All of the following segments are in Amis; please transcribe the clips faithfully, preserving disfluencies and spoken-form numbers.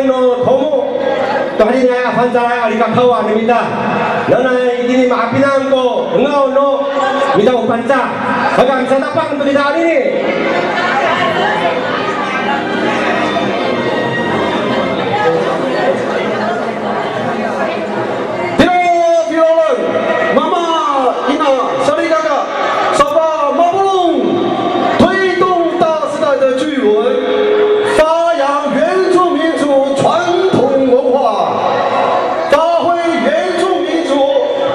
no Tomo to hatiniay a fangcalay a likakawa no mita. Nanay itini ma'apinang ko ngaw no mita o Pangcah. Saka misatapang to kita anini. Tira, tira, mama, ina, salikaka, sapa, mapolong, 推动大时代的巨轮，发扬原住民族传统文化，发挥原住民族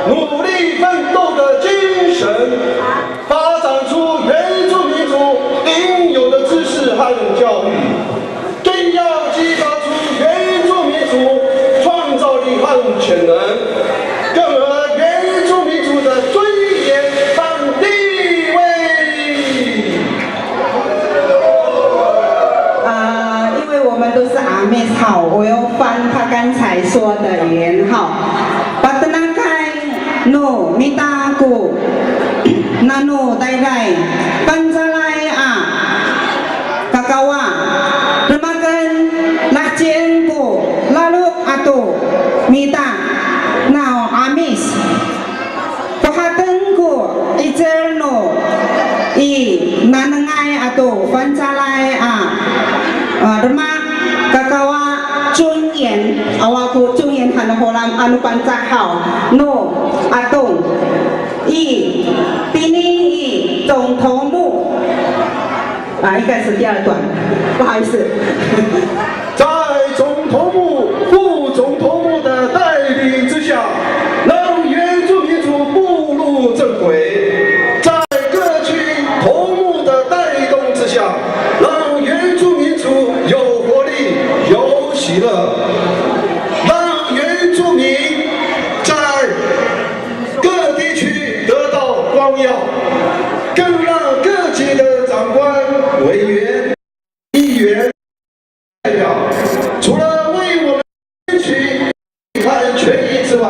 努力奋斗的精神，发展出原住民族应有的知识和教育。 更要激发出原住民族创造力和潜能，更和原住民族的尊严和地位。啊，因为我们都是阿美哈，我要翻他刚才说的语言哈。Patenakay no mita ko nano tayray Pangcahay a kakawa, remaken lahecien ko lalok ato mita no Amis. Fohaten ko 'icel no i nanengay ato Fangcalay a, a, demak kakawa 尊严, awa ko 尊严 han no Holam ano Pangcah haw, no Atong. I, tini i, 总头目. 啊，应该是第二段，不好意思。在总头目、副总头目的带领之下，让原住民族步入正轨。在各区头目的带动之下，让原住民族有活力、有喜乐，让原住民在 各地区得到光耀，更让各级的长官、委员、议员、代表，除了为我们争取和权益之外，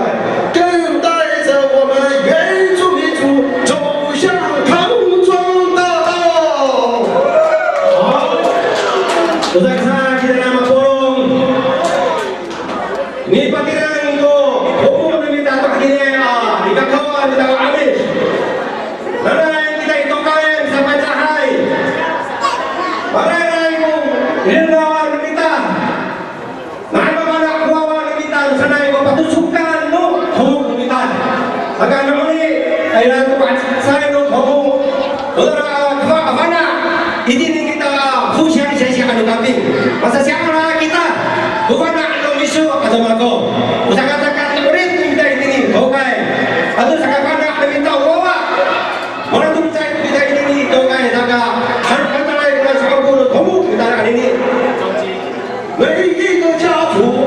更带着我们原住民族走向康庄大道。好，我再看一下那么多。 Nipatireng ko homo no mita to hatini a, i kakawa no mita ko Amis. Nanay kita i tokay, sapacahay. Nanay ko i lengawan no mita. Nanay ko wawa no mita, sanay ko patosokan no homo no mita. Saka no honi, ira to ko 'icel no homo. Ora, fa, fana', itini kita, fu siya, siya, siya, ano, kami. Masasiya' kita, fu fana' no miso, ato mako. Saka, saka, 'orip kita itini, tokay. Ato saka fana' no mita wawa. Ora to kita itini, tokay, saka, han, han, talay, kita, saka, fu, no, homo, kita, anini. 每一个家族，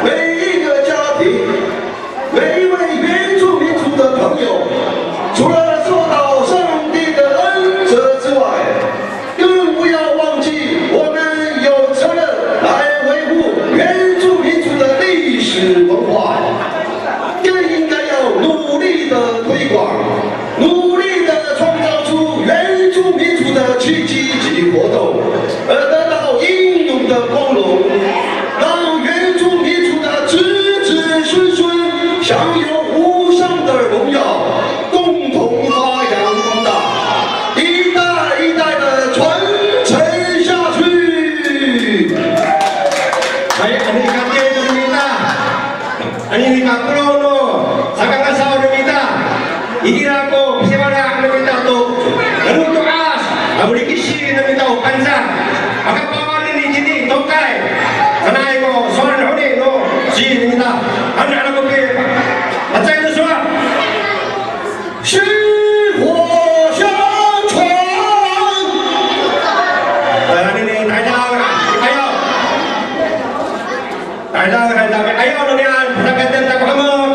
每一个家庭， 每一位原住民族的朋友，除了受到上帝的恩泽之外，更不要忘记我们有责任来维护原住民族的历史文化，更应该要努力的推广，努力的创造出原住民族的奇迹及活动，而得到应有的光荣。 让原住民族的子子孙孙享有无上的荣耀，共同发扬光大，一代一代的传承下去。Hay, ano i kati no mita, ano i kapolong no saka ngasaw no mita. Itira ko pisiwala no mita to, ano to'as a milikisi no mita o Pangcah. Aka pawan nini tini tokay. Sanay ko sowal no honi no si no mita. Ano ano ko pi, pacay no sowal. 薪火相传。Anini, tayra, ayo. Tayra, tayra, ayaw no niyaan, sakaten ta ko hamek.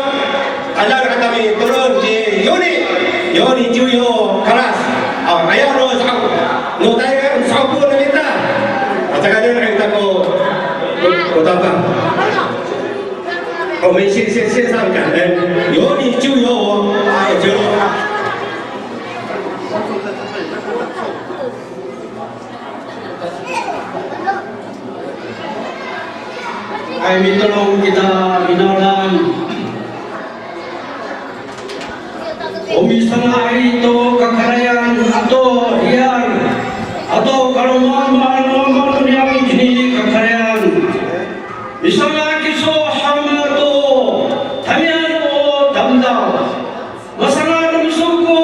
Ayaw no kami tolon ci Yoni. Yoni ciwyo kalas. A, ayaw no sa'o. No tayra sa'o ko no mita. A, sakaten ta ko, ko tapang. O, mi, si, si, si, sa'o ka, e. Yoni ciwyo. A, ciwyo. Ay mitolon kita minawlan. O misanga'ay to kakarayan ato 'iyar, ato kalomamaan no mama niyam itini kakarayan. Misanga' kiso hama to tamiyan o tamdaw. Masanga' no miso ko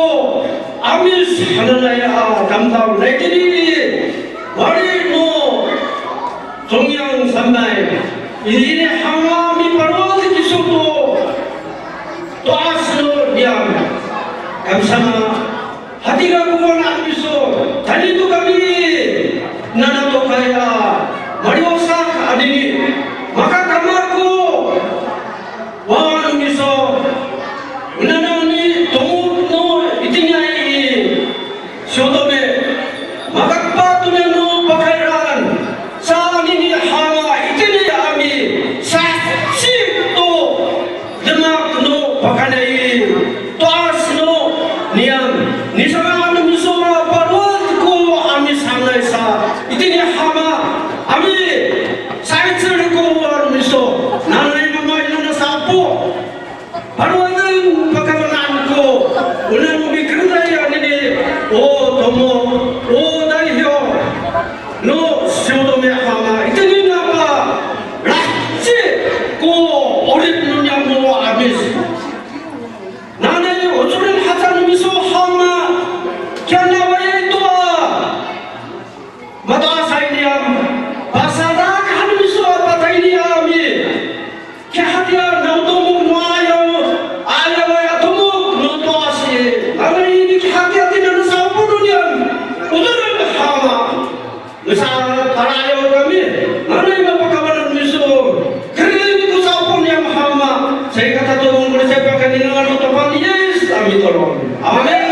'Amis hananay a tamdaw nai tini i wali no Congyang sanay. Itini hama mipalowad kiso to to'as no niyam. Kami sama, hatira ko fana' no miso, tayni to kami nana tokay a maliwasak anini, makakama ko wawa no miso, o nanay ni tomok no itiniay i Siwtome, makakapot to niyam no pakayraen. Sa anini hama itini a misaheci to demak no pakayni i to'as no niyam. Nisanga' no miso a palowad ko 'Amis hanay sa itini hama a misaheci ko wawa no miso. Nanay mama i nana sa'opo. Palowaden pakafana'en ko, o nano mikereday anini, o tomo, o dayhiyo no Siwtome hama, itini napa, laheci ko 'orip no niyam no 'Amis. Nanay ocoren haca no miso hama, kiyanawayay to a mato'asay niyam, pasadak han miso a patayni a mi. Kihatiya no tomok no ayaw, ayaway a tomok no to'as i. Nanay ini kihatiya tina no sa'opo no niyam. Ocoren hama. Nasa kalayaw kami. Nanay mapakawanan miso. Keren ko sa'opo niyam hama. Sa i katatodong ko sa i pakayni no Tapang Yis a mitolon. Amin.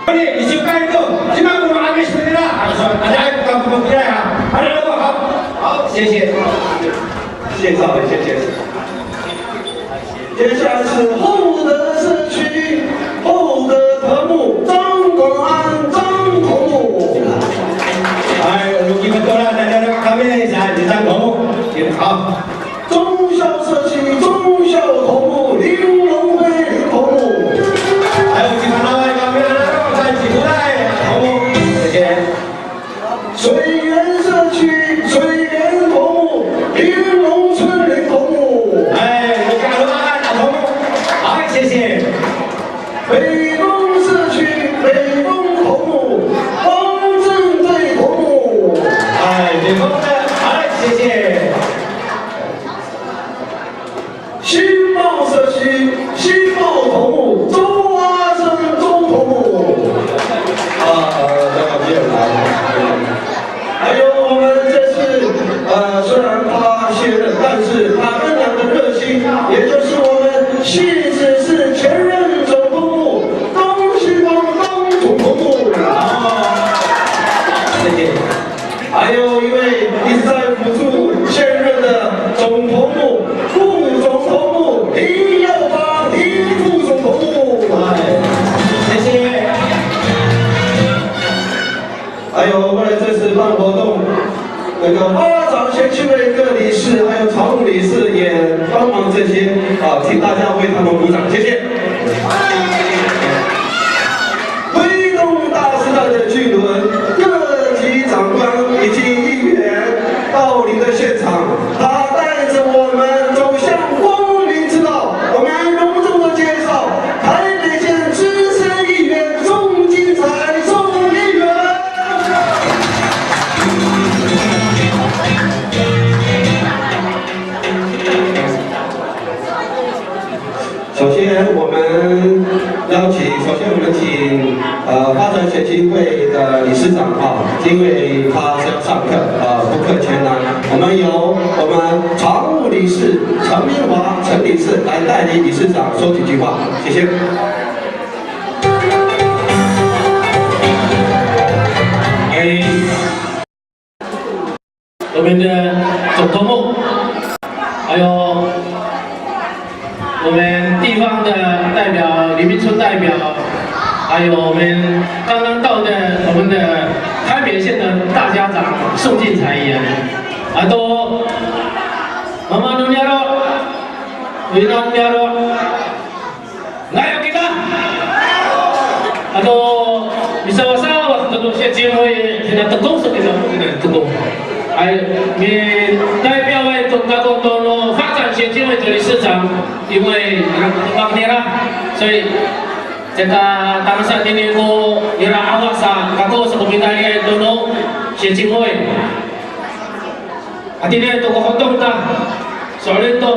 Ini, isukai to, cima ko no 'Amis nira, ada, ada ko kamo kira ya, ada ko, 好，好，谢谢，谢谢，谢谢。接下来是厚德社区厚德头目张广安张头目。哎，如果你们过来，大家来看一下，你张头目，好。 忠孝社区忠孝头目林龙辉林头目。还有其他那位方面的，在几代头目，谢谢。水源社区水源头目林龙春林头目。哎，我们家的大头目，好，谢谢。 北丰社区北丰头目汪正队头目。哎，北丰的，好，谢谢。新茂社区新茂头目周阿生周头目。啊，呃，这个没有来。 还有我们这次，呃，虽然他卸任，但是他仍然的热心，也就是我们汐止市前任总头目张新光张总头目。啊，谢谢。还有一位一直在辅助现任的总头目、副总头目林耀发林副总头目。哎，谢谢。 还有为了这次办活动，那个发展协进会各理事还有常务理事也帮忙这些啊，请大家为他们鼓掌，谢谢。推动大时代的巨轮，各级长官以及议员到您的现场，他带着我们走向光明之道。我们隆重的介绍台北县资深议员钟金财钟议员。首先，我们邀请，首先我们请呃发展协进会的理事长啊，因为他是要上课啊，不客气啦。我们由我们常务理事陈明华陈理事来代理理事长说几句话，谢谢。 哎，我们的总头目，还有我们地方的代表，李明春代表，还有我们刚刚到的我们的台北县的大家长宋进财议员，啊，都 Mama no niyaro', ina no niyaro', ngayo kita. Ato misawasawas to no 谢金会 kina, tekong sa kina, kina tekong. Ay, mi代表 to kako to no 发展协进会 to 理事长, 因为 ira ko demak nira, 所以 caka tangasa tini ko ira awa sa kako sa ko mitiliday to no 协进会. Hatini to ko hotong ta, so'elin to,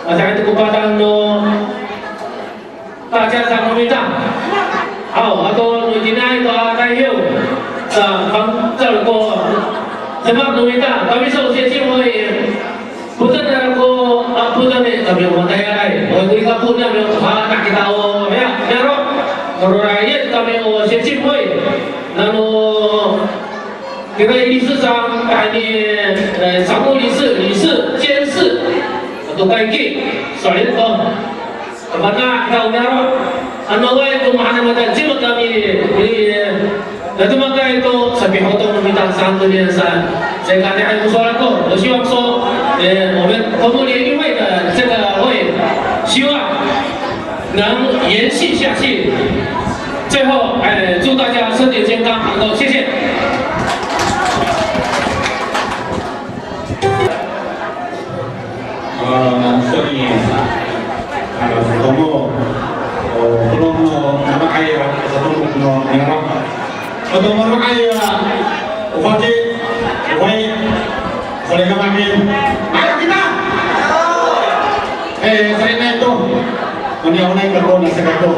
matiraay to ko padang no 大家长 no mita. Haw, ato no itiniay to a tayhiw sa fangcal ko demak no mita, kami sa 协进会. Poten nira ko, a, poten i kami o matayalay. O, nika poten nira ko, ha, na kita o, ya, ya ro. Noro rayen kami o 协进会. Nano, kira 理事长, a, ni, e, 常务理事, 理事, 监事, ato kaiki, so'elin to. Kapata kita o niyaro'. Ano, awaay ko mahaen a matacim kami, i, Natomakay to sapihotong no mita saan to niya sa, 这个 anay ko sowal ako, 我希望说，呃，我们同母联谊会的这个会，希望能延续下去。最后，哎，祝大家身体健康，好，谢谢。 A, soni, a, sa Tomo, o, polong no, mamaay, a, sa Tomo no, niyaro'. Ato mamaay, a, o faki, o fay, salikaka. Ayo kita! E, salikaka to. Maniyawnay kako na saka to.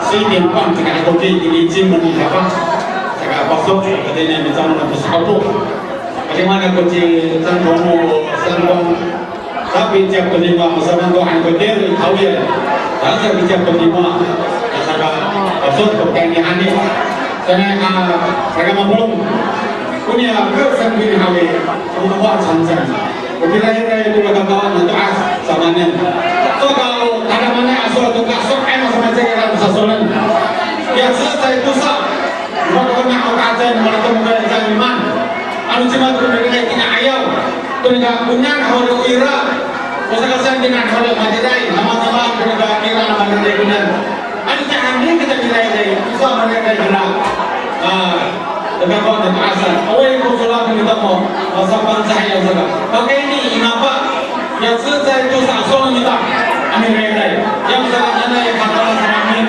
十一点半 saka to, 第一间 mani saka. Saka pasok, saka tini, micang no to saka to. Paliwanag ko ci Cangkong o Sangkong. Sa picak to nima, masaman to han ko deri hawiyan. Sa picak to nima, saka pasok ko kay ni hani. Sanay, a, saka mapolong. Koniya, ke sangpin hawi, o kawa sangsan. O pirahiray to kakawan to as, samanen. Saka o tadamaanay a sowal to kaso'elin a samanen sa solen. Ya, sa sa ito sa. Mako na ko kacay, mako na ko kacay, man. Ano cima to nika ina ayaw. To nika konian haw ira. O saka saan konian haw matiraay. Nama-nama to nika ira matiraay konian. Ano cima to nika matiraay, sa matiraay konian. A, nika ko na asa. Awaay ko sowal kita mo. Masapang sa ayaw saka. Pakayni i mapa. Ya, sa sa ito sa sowal kita. Amin, amin, amin. Ya, sa nanay katala sa amin.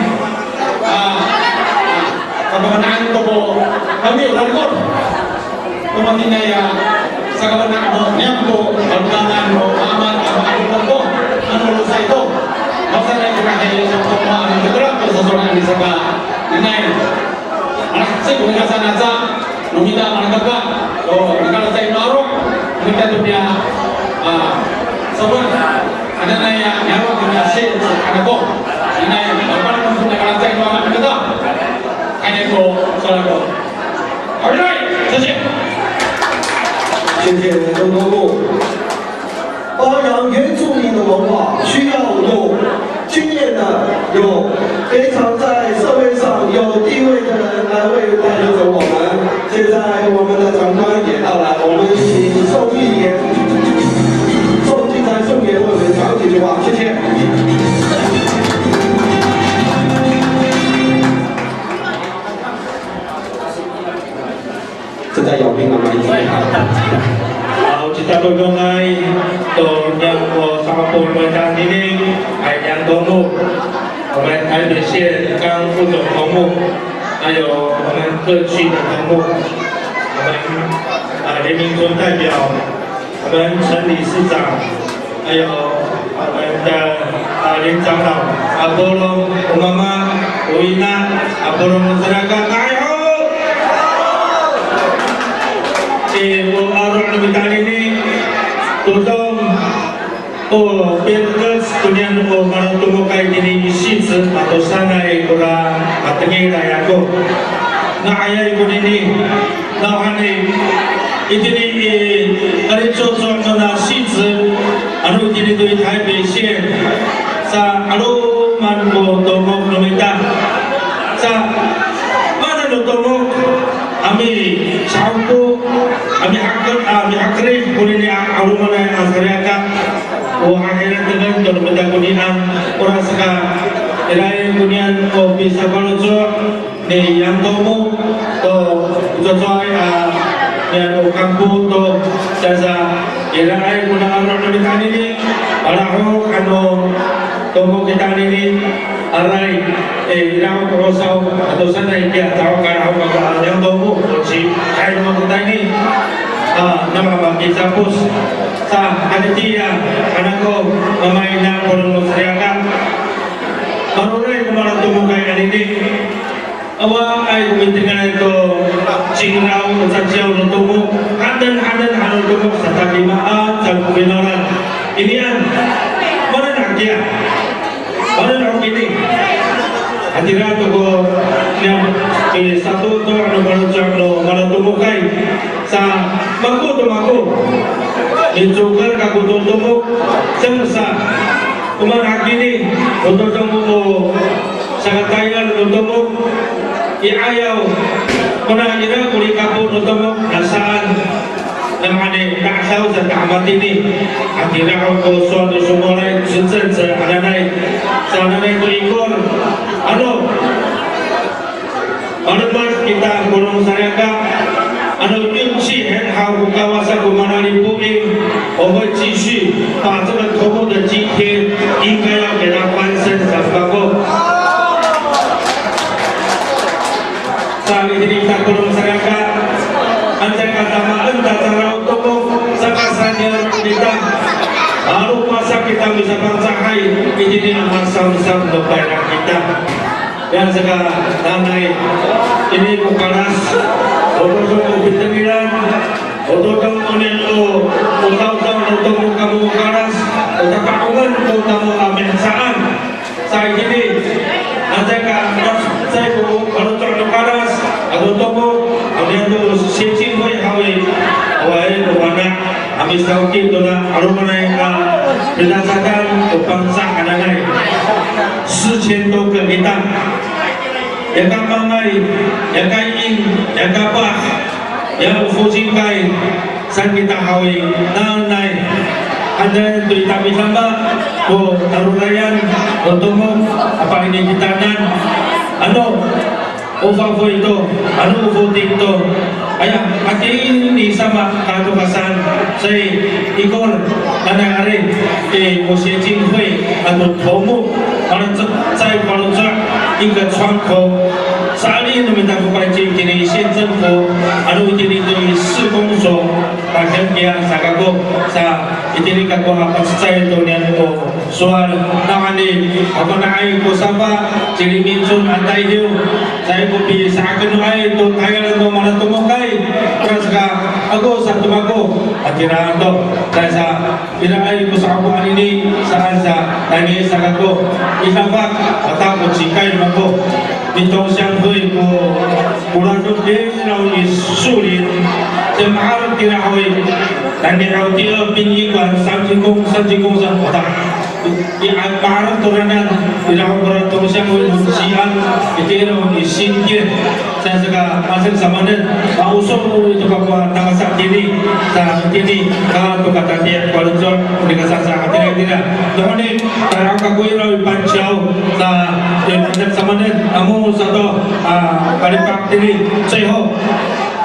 A, kakafana'an to ko kami o lalikor. Ko matiniay a sakafana' no niyam to kalodangan no maamaan a ma'adopan to, ano losay to. Masaday ko kahay sa ko ma, ano, miterak to sasowalen ni saka nanay. Malaheci ko nika saan aca no mita malakaka, o, nika lacay no aro', nika to niya, a, sowal. Hananay a, niyawa' kona si, sa kanako. Inay, mapalakon ko nakalacay no anak kita. Kanako, sa kanako. Alright, 谢谢。谢谢东东部。发扬原住民的文化，需要有经验的、有非常在社会上有地位的人来为带领着我们。 现在我们的长官也到了，我们请宋玉言、宋金才宋爷为我们讲几句话，谢谢。正在摇兵买马。好，kita todongay to niyam ko sakapolong mita anini, hay niyam Tomo, 我们台北县刚副总头目，还有我们各区的头目，我们，啊，林明春代表，我们陈理事长，还有我们的，啊，林长老，啊，polong, o mama, o ina, a polong no salikaka, nga'ay ho! Ci, o aro' no mita anini, todong, o, pirkec koniyan o malotomokay itini i Sici, ato sanay kora matengilay ako. Nga'ayay konini, nawhani, itini i kalicoco nona Sici, ano itini to i Taipei sien, sa 'aloman ko tomok no mita. Sa, mana no tomok, a misa'opo, a mihaker, a mihakerif konini a 'alomanay a salikaka. Saka, iraay konian o pisafaloco' ni Yang Tomok to cowacowaay a niyam o kangko to, saka iraay kona aro' no mita anini, malahok ano Tomok kita anini, aray, e, ira ko 'osaw ato sanay kiya caho kalahok a Yang Tomok to ci, kay no mako tayni, a, namamakicapos. Sa, hatira, anako, mama ina, polong no salikaka. Maroray ko mala Tomokay anini. Awaay ko mitengilay to cingraw, o caciyaw no Tomok. Haten, haten, han no Tomok, satalimaan, sa ko finawlan. Inian, maan hakiya. Maan hakini. Hatira to ko, niya, e, sato to, ano, mala, no, mala Tomokay. Sa, mako to mako. Micokal kako to Tomok, saan sa, o maan hakini, o todong o sakatayal no Tomok, i 'ayaw, kona ira ko likapo no Tomok, na saan, namaanay, ta'asaw sa ta hamatini, hatira ko sowal no somowalay, 执政者 hananay, sa hananay to ikor, ano, Malemed kita polong salikaka, ano 运气很好 ko Kawas ko manalipoing, 我会继续把这个头目的今天应该要给他翻身 sa kako. Sa itini kita polong salikaka, ano caay katamaen ta caraw to ko, saka saan kita. Alo pasa kita misapangcahay, itini a masamsam no payrang kita. Yan saka nanay, ini ko kalas, o todong o pitengilan, o todong o niyan o, o tawtaw no Tomok kamo kalas, o tata'ongan ko tamo a mihecaan. Sa itini, nanay ka, sa ko, o todong no kalas, ato Tomok, o niyan to 协进会 haw i, awaay ko fana'. A misawki tona 'alomanay a pinacadan to Pangcah hananay. 四千多个 kita. Nika mamay, nika ing, nika pah, ya o focingkay, saan kita haw i, nanay. Hanen to ita midama ko tarorayan no Tomok, a pa'ini kitanan. Ano, o fafoy to, ano o foting to. Aya, hatini sa matokasan, sa i ikor, nanay ari, e, o 协进会 ato Tomok, para cecay faloco' i ka 窗口. Saan no mita ko payci itini 县政府, ano itini to i 市公所, pahekiya sa kako, sa itini kako a pacecay to niyan ko sowal, nawhani, ako na'ay ko safa, ci Limicon a tayhiw, caay ko pisa'akenoay to tayal no mala Tomokay, orasaka, ako sato mako, hatira to, sa, sa, iraay ko sa'opo anini, saan sa, tayni sa kako, i dafak, wata ko cikay mako, 民同乡会 ko, ko ladok iraw i Solin, cemahal kira haw i, tayni haw tiya 殡仪馆, 三清宫, 三清宫 sa, wata. I, a, ma'araw to ranan, ira ko 民同乡会 no Sian, itira i Sintian, sa saka masang samanen, ma'oso to kako a tangasa itini, sa itini, ka to katati, faloco', nika sa sa, itira, itira. Tohoni, tayra kako ira i Panciyaw, sa, e, masang samanen, namo sato, a, kalipak itini, 最后,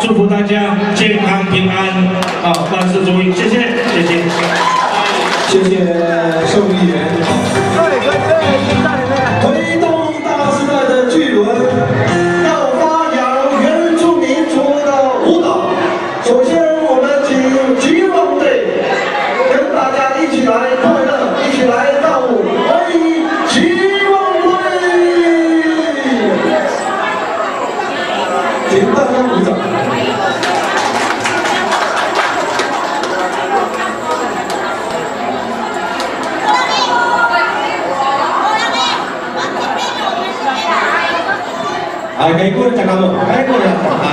祝福大家健康平安，啊，万事如意，谢谢，谢谢。谢谢宋议员。推动大时代的巨轮，要发扬原住民族的舞蹈。首先，我们请吉旺队跟大家一起来快乐，一起来跳舞，欢迎吉旺队。 请大家鼓掌。哎，给鼓掌，给鼓掌，哎。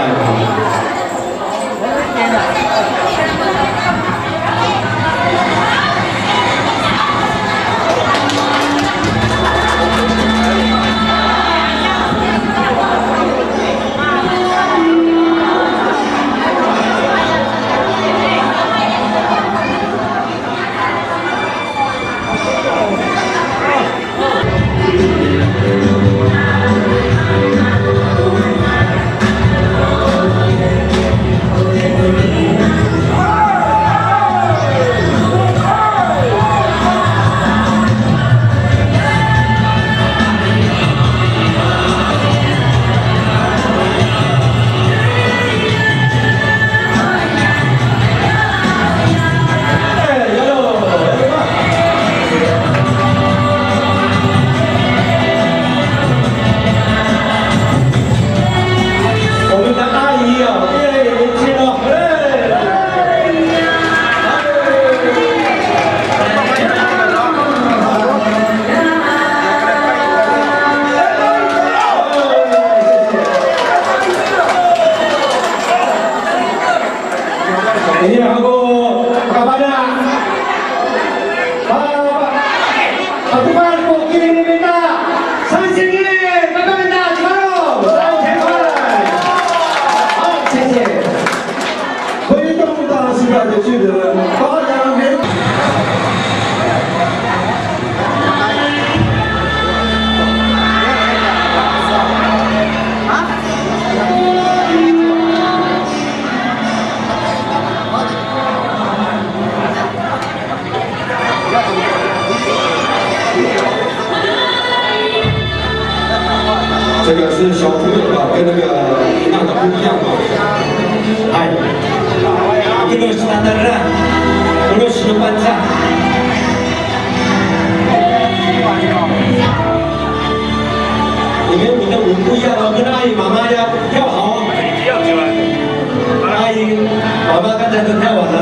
那个是小朋友吧，跟那个大的不一样嘛。哎，这个是他的人，这个是班长。你们，你的舞不一样哦，跟阿姨妈妈要跳好。阿姨妈妈刚才都跳完了。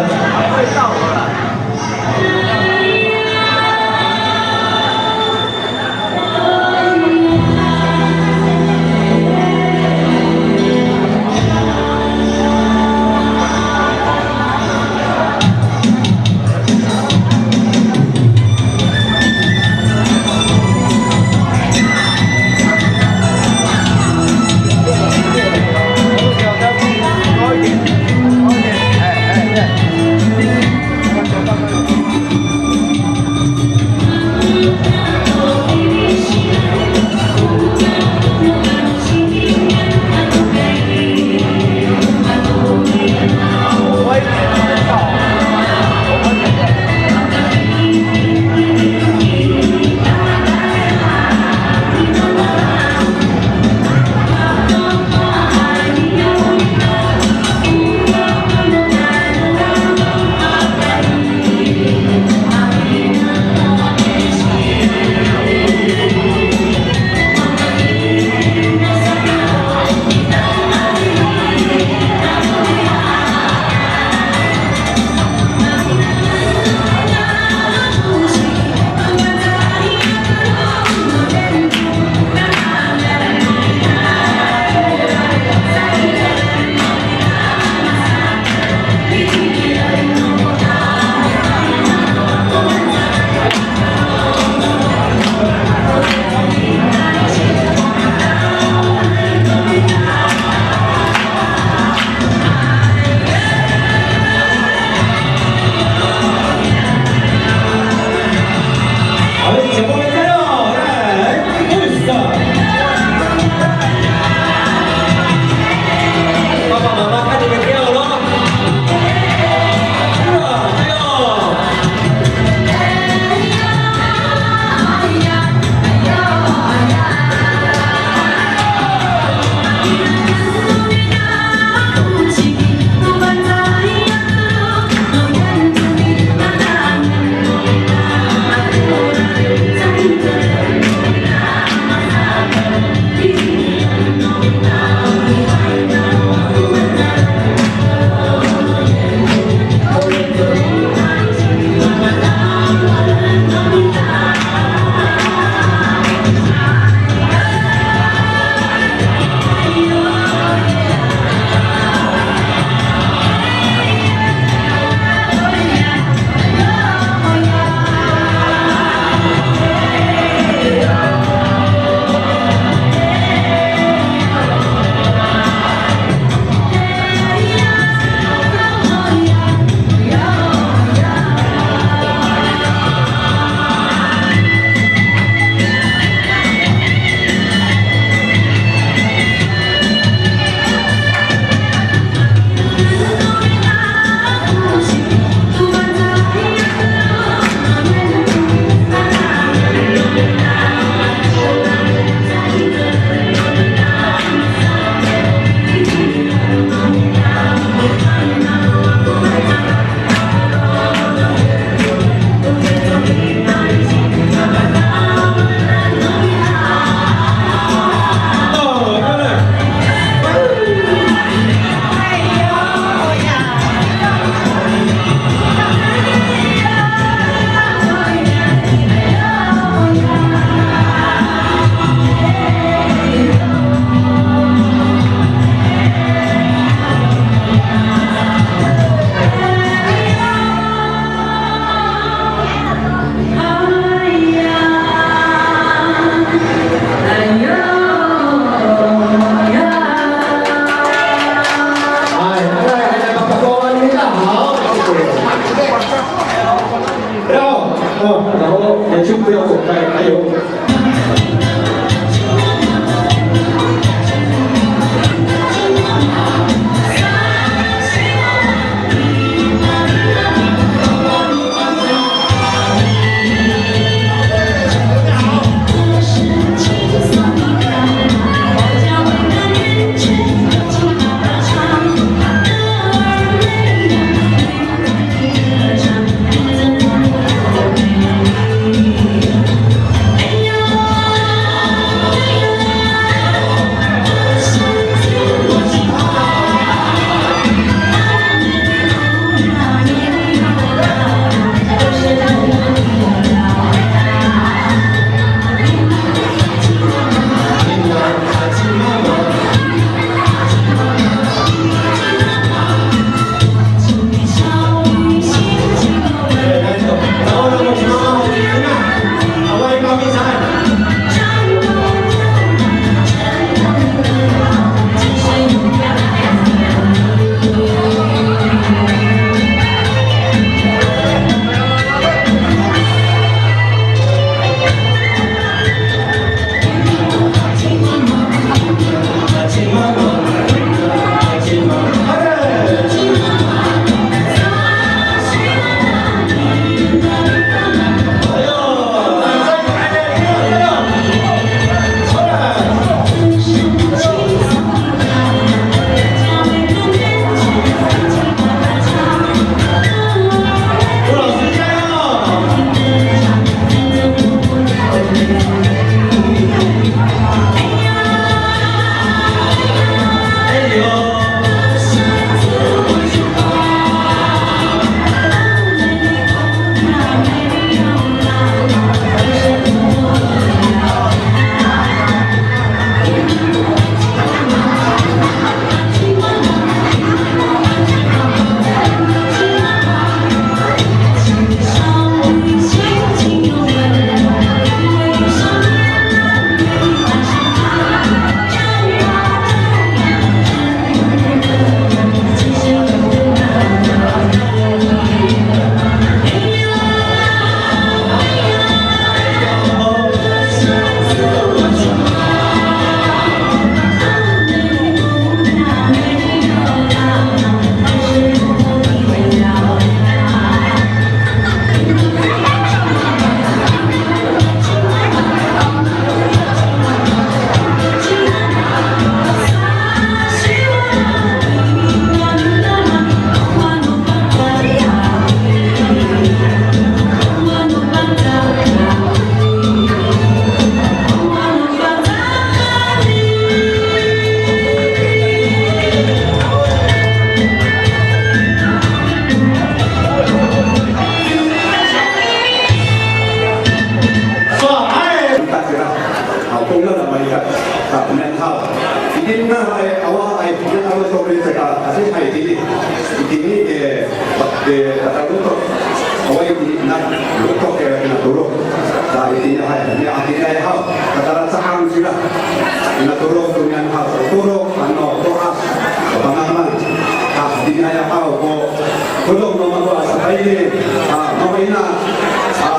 Ina, a,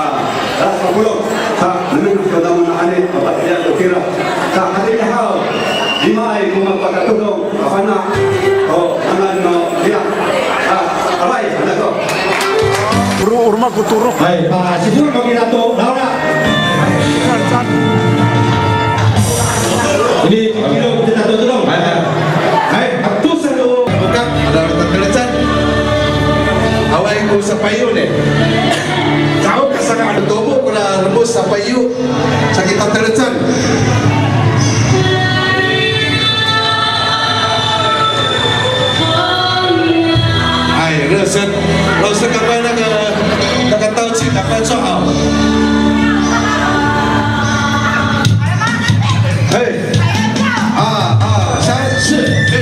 ras a polong, sa, nengneng to namo na ani, a, patelian to kira. Sa, hatini haw, limaay ko mapakatodong, a, fana', o, ngangan no kira. Sa, aray, ano to. Oro, oroma ko toro. Hay, pa, sifo' no kira to, lawla. Ini, kira kita to todong. Hay, hay. Hay, ato sa no. Buka, ada tatalecad. Awaay ko sapayo ne. Caho ka saka ano tomo kora remos sapayo. Saki tatalecad. Ay, 热身，热身，赶快那个，那个道具赶快做好。嘿。 二、二、三、四，嘿。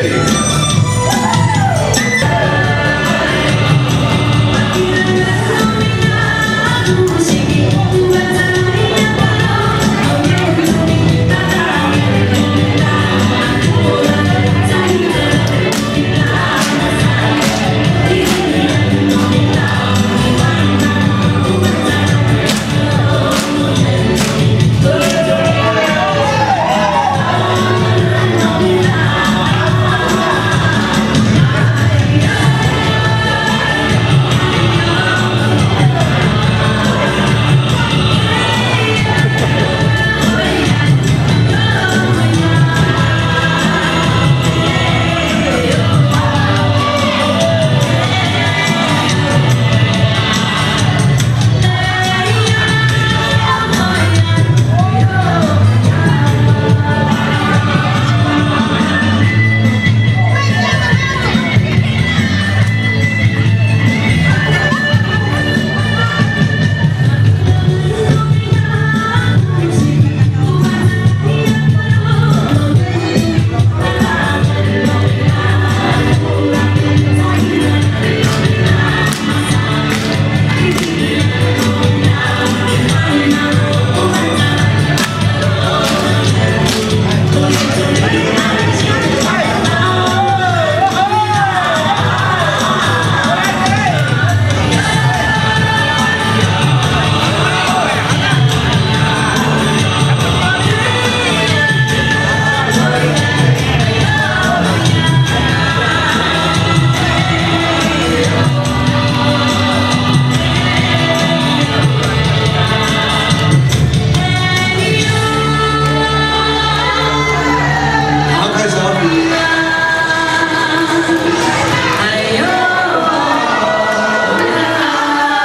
好，开始哦。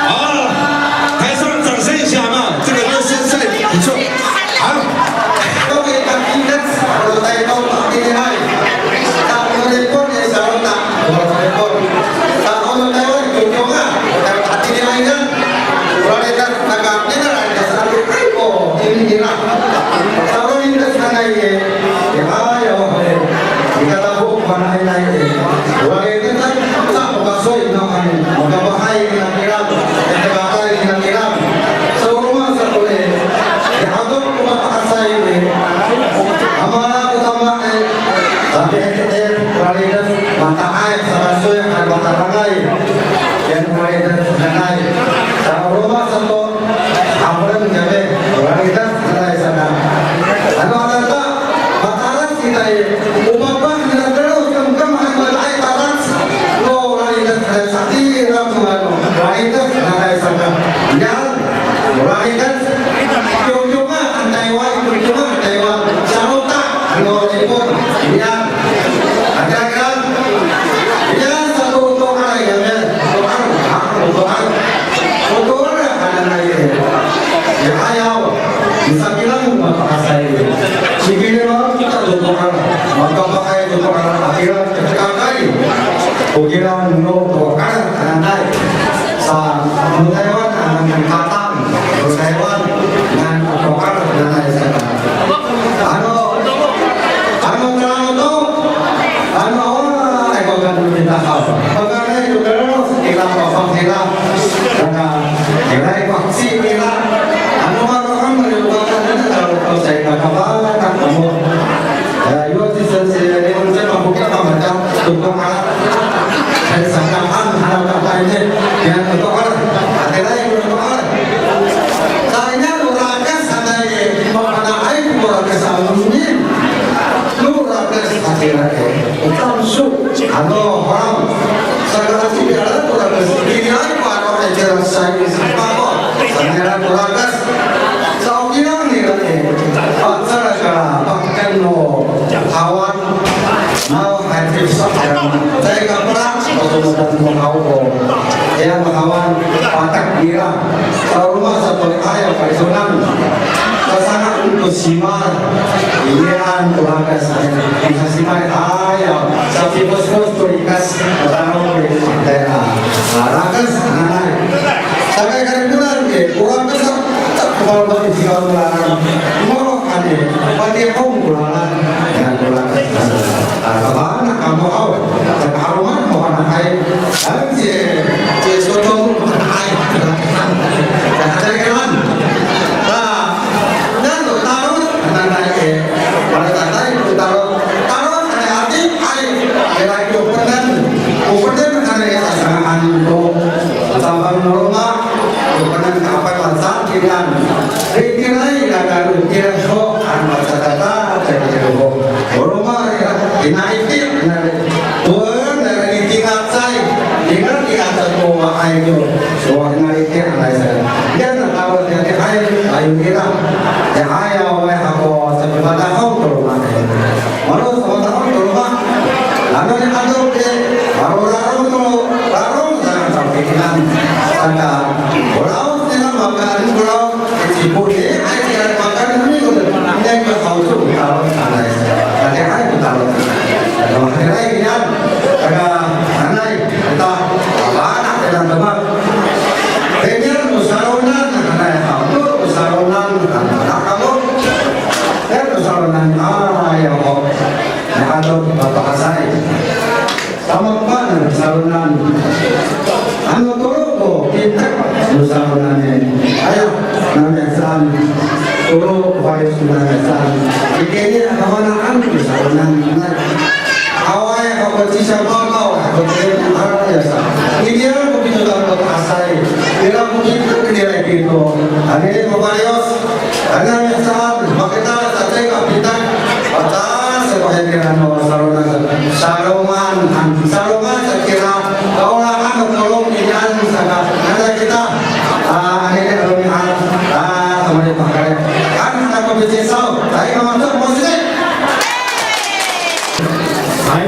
好，台上掌声一下嘛，这个热身赛不错。好。Sa, o no Taywan, todong a, o Taywan hatiniay nira. Oraritas, naka, nira, naka, sa, o, ini nira. Sa, oraritas nanay i, i, ay, o, i, i katafo, manainay i. Oraritas, sa, o kasoy, no, ay, o kapahay, na kira, i, kapahay, na kira. Sa, o roma, sa, o, i, i, ato, o mapakasay, i. Amala, o tama, i, sa, i, i, oraritas, mataay, sa, kasoy, ay, matarangay. Yan, oraritas, nanay. Sa, o roma, sa, to, Aperan kami, oraritas nanay saka. Ano anata, mataras kita i, o mapah nira tero, kemkem han mataay taras. No oraritas nanay saka, tira ko ano, oraritas nanay saka. Yan, oraritas, todong a, han Taywan, todong a, han Taywan. Sarota, ano, Ipon, yan. Aka, aka, yan, sato, to, ay, yan, yan. To, ay, ha, to, ay. Oto'ar hananay i. Ya, ayaw. Misakilang mapakasay i. Sikini mako kita to oto'ar. Makapahay to oto'ar. Akira, kakay. O kira no oto'ar hananay. Sa, no Taywan, hananay katang. No Taywan, nano oto'ar hananay sa. Ano, ano, ano, ano, ay, pagkano kita ka? Pagkano ito, pero, kita pa, pag kita, naka, kita, ito, si, kita, ano, ano, ano, ano, ano, ano, ano, sa, ito, kaba, ano, eh, yo, si, si, si, eh, ano, sa, pag kita, pag kita, ito, ah, eh, sa, ka, ah, ano, ka, pa, ini, yan, ito, ah, ate, ay, Sa i, pako, sa nira ko rakas. Sa o kilang nira i, pacal sa pakan no hawan, no hati sa, sa i ka perang, pasomodan no haw ko. Iya, mahawan, patak nira. Sa roma sa to, ay, paisonan. Sa sanay to simal, iyan ko rakas, ay, sa simal, ay, sa pipos-pos to rikas, sa taro, ay, a, rakas, nanay. Sakay kariponan, e, o rakas sa, sa, ko paloma i, sikaw ko lalan. Moro, ane, patihong ko lalan. Yan ko rakas. A, kabana kamo haw. Sa kaharongan mo, hanakay. An, si, si Sotong, hanakay. Sa, hanakay ka lalan. Sa, Nano tarod, nanay e, wala tatay ko tarod. Tarod, anay ati, ay, ira ko penen. Ko penen, anay, a, sanga'an ko. Sabang no roma, ko penen kapay masatiran. Ritiray, ira karo, tira ko, an masatata, tira ko. Ko roma, ira, inaiti, anay. Tuwan, nara i tingacay. Tingacay ko wa'ay yo. So, nara i tingacay sa. Yan, na tawag yan, ay, ay, nira. Ya, ay, away ako sa pipatahong ko roma. Malo sa pipatahong ko roma. Ano ni ato ke, malo rarong to, rarong sa, sa pikinan. Saka, wala, sila makaan, wala, Sipot i, ay, kira makan kami ko, inian ko haw to, ko tawag anay. Ati ay ko tawag. Ano, hatiray inian. Taga, anay, kita, apa, anak, kita, teman. Inian ko saronan, anay, haw to, ko saronan, anak, kamo. Inian ko saronan, ay, ako. Inian to, papakasay. Tamang pa no saronan. Ano tolo ko pintak no saronan e. Aya, namiya saan. Tolo ko fayos namiya saan. Itini a kafana'an no saronan. Awaay, ako ci Siya Makaw, ako ci Makaw, ya sa. Inian ko pitotal ko asay. Ira ko pito, ira pito. Ano ko fayos. Ano, saan, makita sa teka pitak, patas sa pahay kira no saronan, saronan, saronan sa kira, kaolahan no tolong inian sa ka, ano kita, a, ano kita, ano kita, a, sa mga pakay. Ano kita ko bitisaw, tayo ka mga to, mga sila. Hay.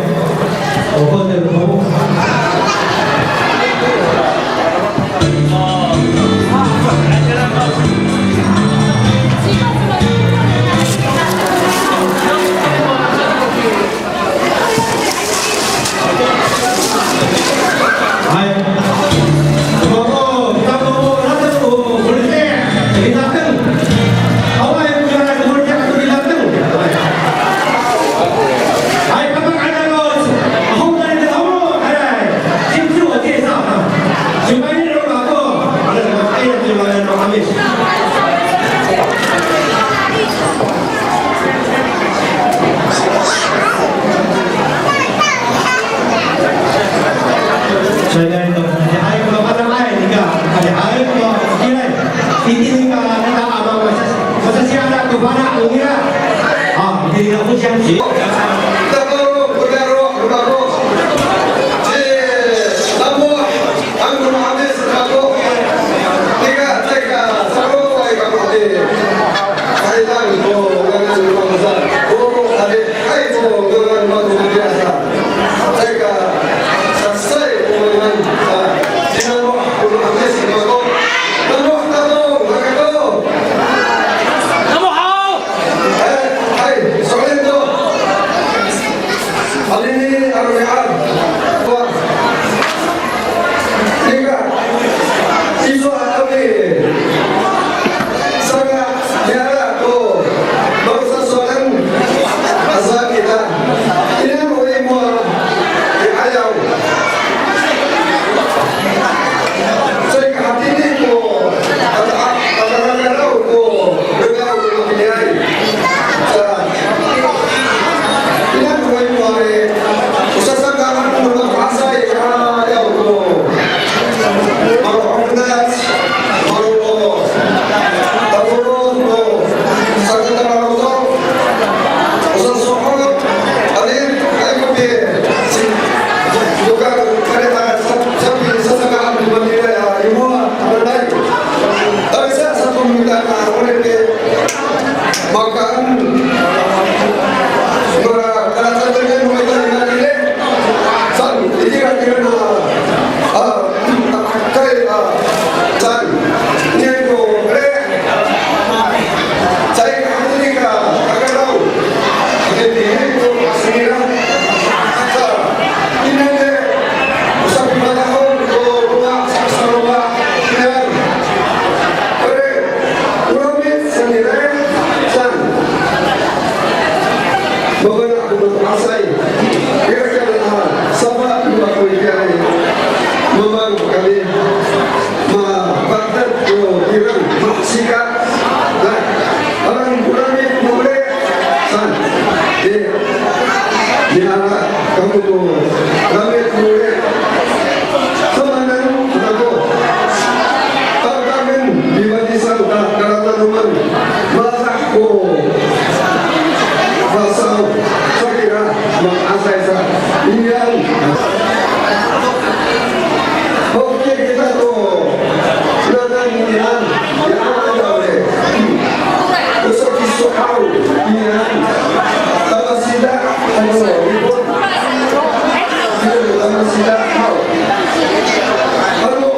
Sika, na, alang ko rami no ore' san. E, miala kako to rami no ore'. Samanen ako. Tangtangen, miwadisan ta, kalatanoman. Malah ko. Masaw, sakira, ma'asay sa. Inian. Oke, kita to. Nanay inian. Ya, ada, oke. Usok i So'aw. Inian. Tamasida. Ano, ripon. Tamasida. Haw. Ano,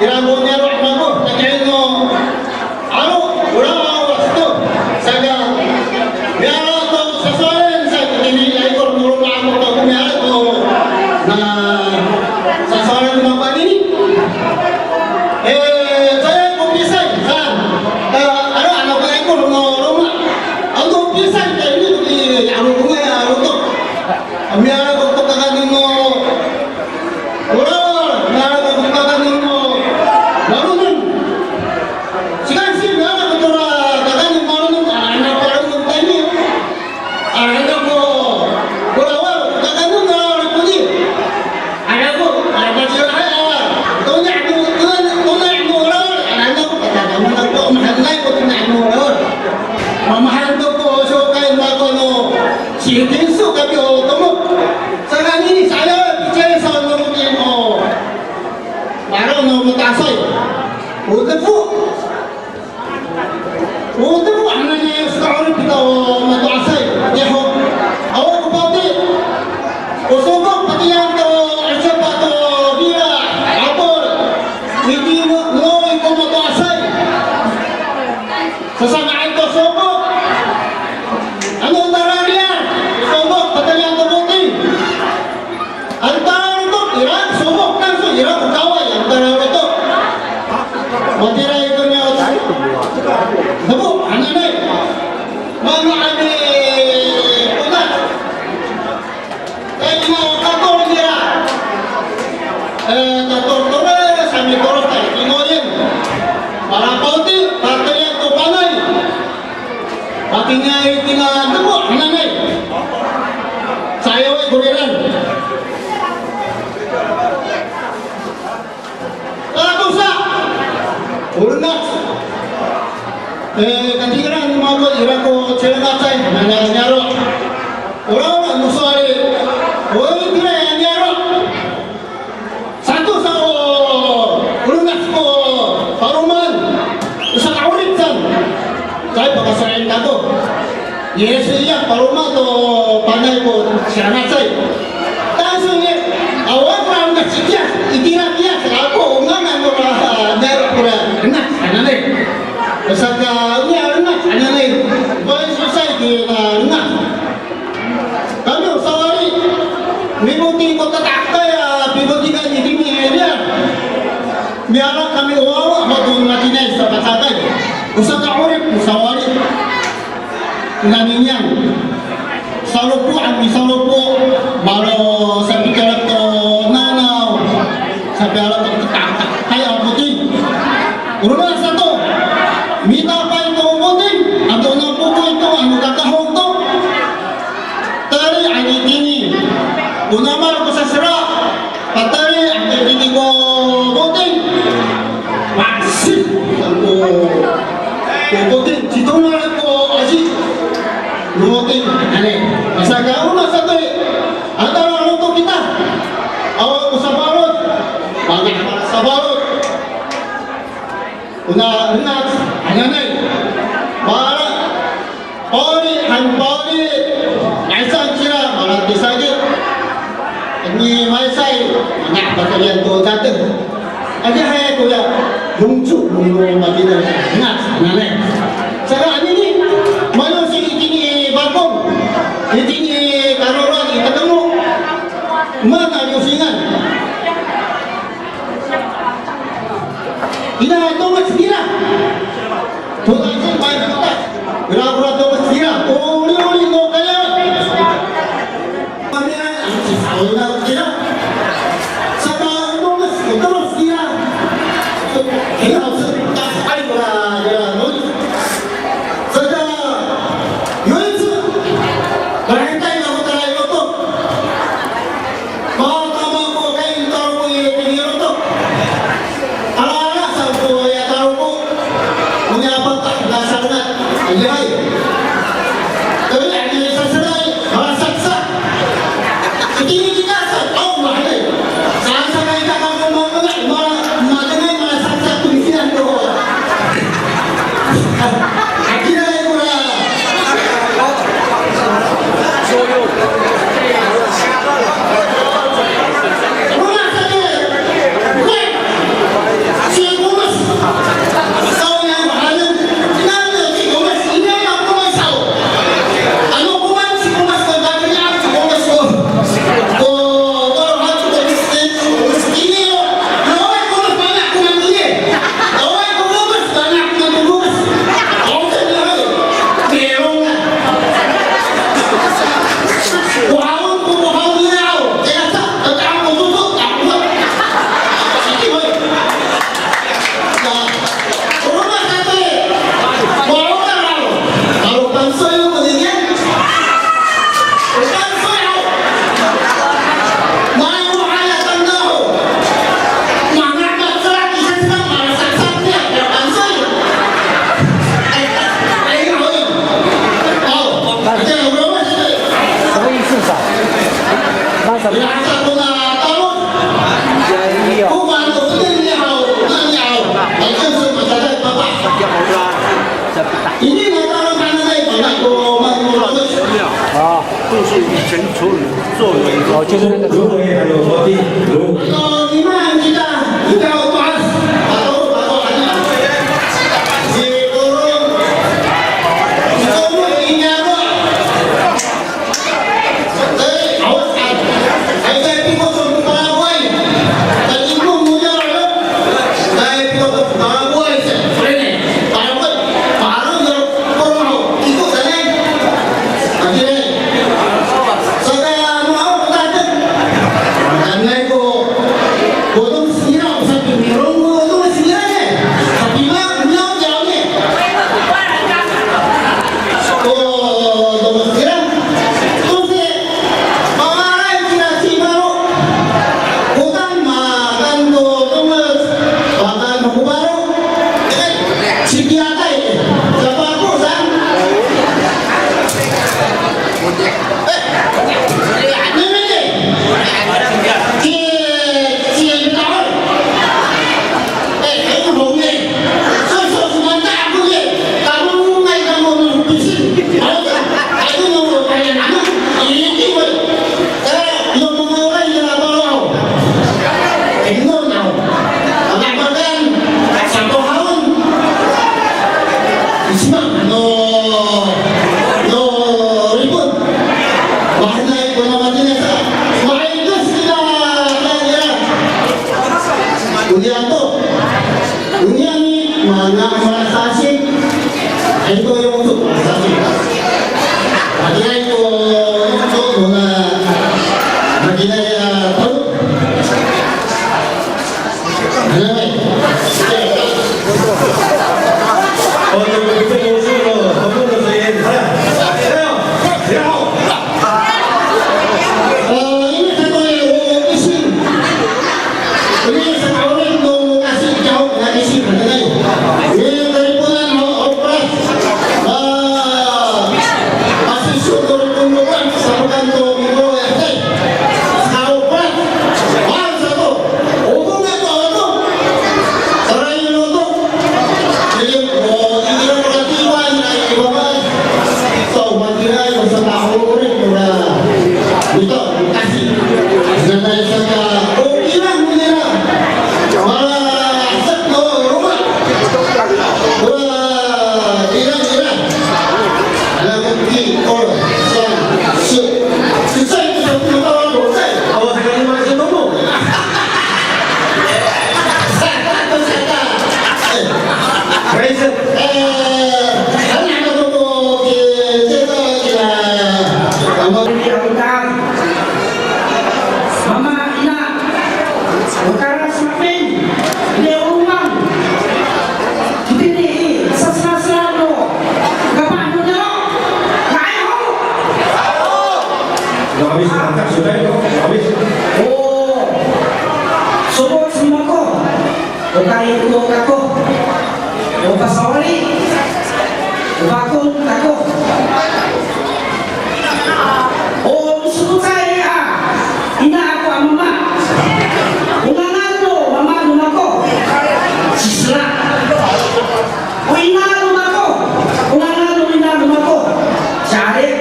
Ira ko niyaro' mako, takiya no 'alo, ora awa sato. Saka, miala to sasowalen sa itini i ikor no loma' ako to ko miala to. Na, sasowalen mako anini. E, caay ko pisay, sa. Ta, ano, ano ko ikor no loma'. Ano pisay, ta ini, i, ano ko nga, ano to. Miala ko to kakaenen no Ora, miala ko to kakaenen no malonem. Singsi miala ko tora kakaenen no malonem, ano ko malonem tayni. Ano ko, ko lawal, kakaenen no lawal koni. Ano ko, ano ko sira hay, awa. Tona' no, tona', tona' no lawal, ano ko, kakaenen no, mahaenay ko tona' no lawal. Mamahaen to ko, sokay mako no, sitinso kapyo tomo. Saka anini sa'ayaw, picay sa no mako. Maro' no mato'asay. O tefo. O tefo hananay, saka 'orip kita o mato'asay. Yaho. Awa ko pati. O sokok, pati yan to, 'icep ato, bira, apol. Itini no, no, i ko mato'asay. Sasanga'ay to sokok. Ano tara riyar, sokok, pati yan to boting. Ano tara lotok, ira, sokok, kanso, ira ko kaway, ano tara lotok. Matira ito niya, o, dabo hananay. Mano ani, otat. Kay ina, kator nira. E, kator tore, sami toro, tay, kinoyen. Para pawti, patelian to panay. Patingay tina demo hananay. Sayaw i koriran. Tatosa. O rengac. E, katigerang no mako ira ko cilengacay, nana niyaro'. Ora, ora, no sowali. O, itira ya niyaro'. Sato sa o, o rengac ko paloman. Saka'orip san. Caay pakaso'elin kako. Yis iya paloma to panay ko siyangacay. Tangsol i, awa ko rengac itiya, itira tiya, saka ako, o ngangan no ra, niyaro' kora rengac hananay. Saka, o niya rengac hananay. Bali sosay kira rengac. Kami o sawali, miboting ko tata'akay a pibotingan itini i riya. Miala kami o wawa, mato matinay sa pacakay. O saka'orip, o sawali. Nani niyam. Salopo, ami salopo. Malo sapicalak to nanaw. Sapiala to tata'akay. Hay, a boting. Ora sato. Mitapay to boting. Ato na pokoy to, ano kakahong to. Tali ani tini. O namal ko sasera. Patali ani tini ko boting. Masin ko, ko boting. Citongal ko aci. Boting. Ane. Masaka o na sato i. Antara lotok kita. Awa ko safalod. Mangah safalod. O na rengac hananay. Mala, pawli, han pawli, nga'ay saan cira, mala tisagi. Ini maysay, anak patelian to cateng. Adihay koya, yongco, no matira, rengac hananay. Saka anini, mayosi itini i Bakong, itini i Karoroan i Katemo. Mana yosingan. Ina, tonges nira. Tonges, ira, ira, tonges nira. Oli, oli, no kaya. Kami, ira, tonges, tonges nira. Ira, tonges, ira, ira, tonges. Saka, yoic, barangay na ko tara i lotok. Matama ko kain taro ko i tini i lotok. Ala, ala sa ko ya taro ko. Onya patah Ito, ito, ito. Ito, ito, ito. Onian to, onian i, mana, mana sasik. Ay to, yo to, mana sasik. Matiraay to, yo to, mana, matiraay, a, to. Ano, e. O, to, to, to, to, to, to, to, to, to, to, to, to, to, to, to, to, to, Mama, ina, o karas mapin, inioromang. Itini i, sasasaan no kapah no niyaro', nga'ay ho. Nga'ay ho. O, so'ot sa mako. O kaiko kako. O pasawali. O pakong kako. O misokocay a ina ako a mama. O ngangan no mama no mako. Ci Sera. O ina no mako. O ngangan no ina no mako. Ci Arit.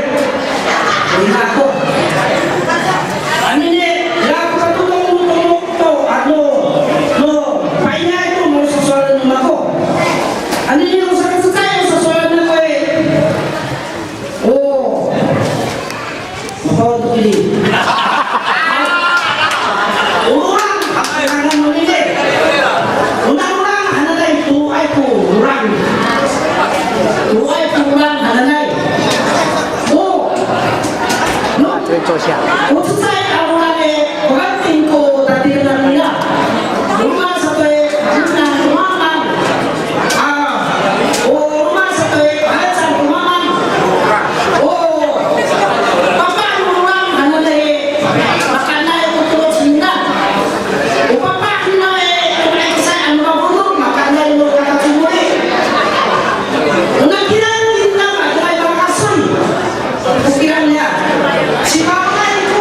O ina ako. Anini, ira ko katodong no tomok to, ano, no, painiay to no sasowalen no mako. Anini, o sakacecay o sasowalen ako i. O. Mako to kini. O rang, hananay hananay. O rang, o rang hananay, toay ko rang. Toay ko rang hananay. O. No. O cecay a rang e, o rang tingko tatirengan nira. O rang sato e, o rang ko mamang. A, o roma sato i, a, saan ko mamang. O papa no rang hananay, makaenay ko tolo cingra. O papa hananay, o makaenay ko saan no mafolo', makaenay no katacomoli. O nakirang cingra, makaenay makasoy. O kirang niya. Sipaenay ko